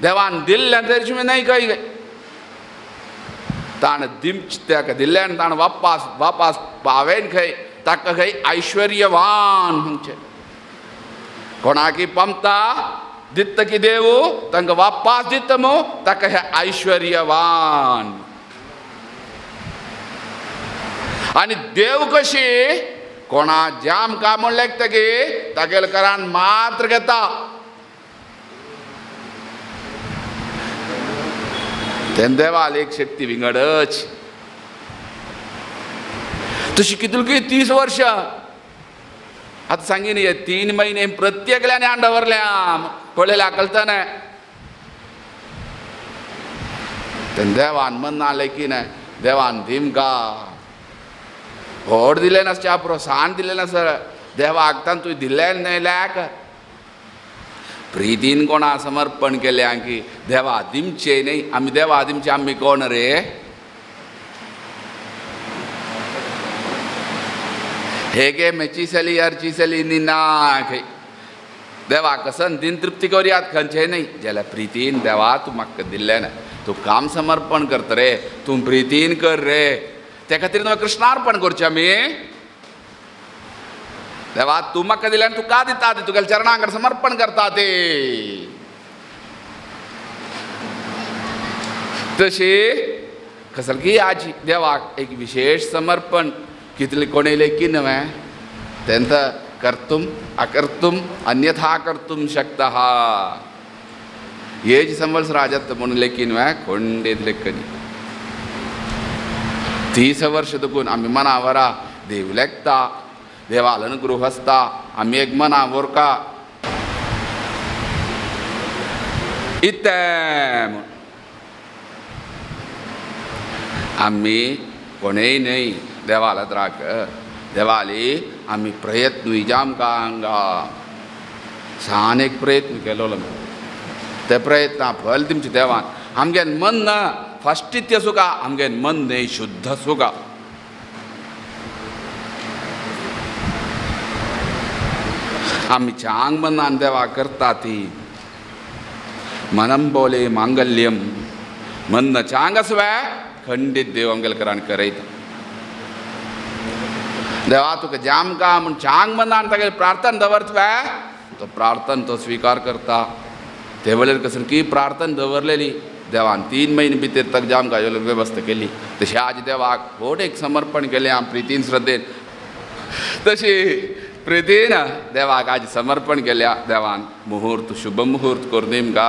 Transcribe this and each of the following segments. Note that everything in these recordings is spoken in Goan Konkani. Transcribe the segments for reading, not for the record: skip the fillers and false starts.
देवान दिल्लें तरी न्हय खंय ताणें दिमच ताका दिल्ल्यान ताणें वापास वापास पावेन खंय ताका खंय ऐश्वर्यवान म्हणचें कोणाकी पमता दित्त की देवू तांकां वापास दिता मू ताका हे ऐश्वर्यवान. आनी देव कशी कोणा जाम का म्हण लेखतकी तागेले करान मात्र घेता. तेन्ना देवाल एक शक्ती विंगडच. तशी कितली 30 वर्षां आतां सांगीन हे 3 महिने प्रत्येकल्यान हाण दवरल्या पळयल्या कळतना. तेन्ना देवान मन ना लेखी देवान दिमका व्हड दिलें नासच्या पुरो सान दिलें नासर देवाक तान तुवें दिलें न्हय लेक प्रितीन कोणा समर्पण केलें की देवा दिमचे न्हय आमी देवा दिमचे आमी कोण रे. हे गे मेची सली अर्ची सली नी ना खंय देवा कसन दिन तृप्ती करुयात खंयचे न्हय जाल्यार प्रितीन देवा तूं म्हाका दिल्लें ना तूं काम समर्पण करता रे तूं प्रितीन कर रे त्या खातीर तुका कृष्णार्पण करचें आमी. देवा तूं म्हाका दिलें आनी तुका दिता ते तुगेल्या चरणां कडेन समर्पण करता ते. तशी कसलकी आजी देवाक एक विशेष समर्पण कितले कोणें लेखी न्हय तेंत कर्तुम अकर्तुम अन्यथा कर्तुम शक्तः हेज संवत्सराजत म्हणून लेखी न्हय कोंडेत लेखनी 30 वर्ष दुखून आमी मना वरा देव लेखता देवाल अनुग्रह आसता आमी एक मना वरका इतें म्हूण आमी कोणेय न्हय देवाल त्राक देवाली आमी प्रयत्न आमकां हांगा सान एक प्रयत्न केलोलो ते प्रयत्न फल दिमचे देवान आमगे मन ना फस्ट इत्य सुखा आमगे मन न्हय शुद्ध सुखा. आमी चांग मनान देवा करता ती मनम बोले मांगल्यम मन चांग आसवे खंडीत देव आमगेले करान करयता. देवा तुका जाम का म्हूण चांग मनान तागेले प्रार्थना दवरतवे तो प्रार्थना तो स्विकार करता. ते वेळेर कसली की प्रार्थना दवरलेली देवान 3 महिने भितर ताका जाम काय वेवस्था केली. तशें आज देवाक व्हड एक समर्पण केलें आम प्रितीन श्रद्धेन. तशी प्रितीन देवाक आज समर्पण केल्या देवान मुहूर्त शुभ मुहूर्त करून गा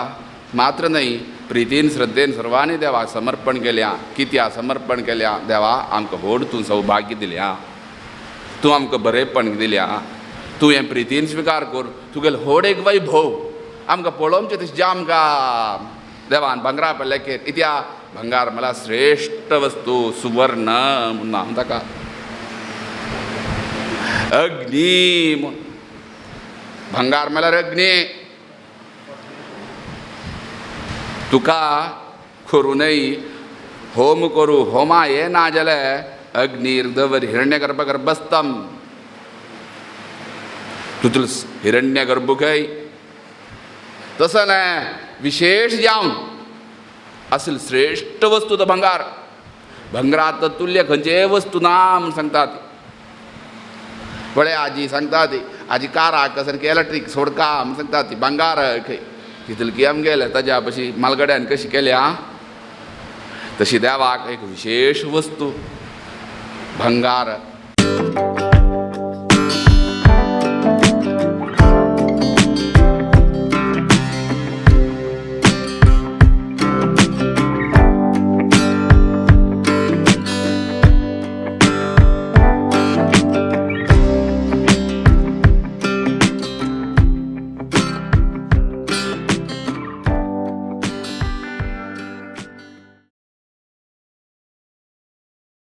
मात्र न्हय प्रितीन श्रद्धेन सर्वांनी देवाक समर्पण केल्या. कित्या समर्पण केल्या देवा आमकां व्हड तूं सौभाग्य दिल्या तूं आमकां बरेपण दिल्या तूं हें प्रितीन स्विकार कर तुगेलो व्हड एक वैभव आमकां पळोवचें तशें जाम गा देवान भांगरा पडल्या इत्या भंगार मला श्रेष्ठ वस्तू सुवर्ण म्हूण नांव ताका अग्नी म्हूण भंगार म्हळ्यार अग्नी तुका करूनय होम करू होमा हे ना जाल्यार अग्नीर दवर हिरण्य गर्भ गर्भस्थम तुतल हिरण्य गर्भ खंय तसो न्हय विशेष जावन असल श्रेष्ठ वस्तू तो भंगार भंगारात तुल्य खंयचेय वस्तू ना म्हूण सांगतात. पळय आजी सांगता ती आजी काराक सारकी इलेक्ट्रीक सोडका म्हूण सांगता ती भंगार खंय तितली आमगेले ताज्या पशी मालगड्यान कशी केल्या तशी देवाक एक विशेष वस्तू भंगार.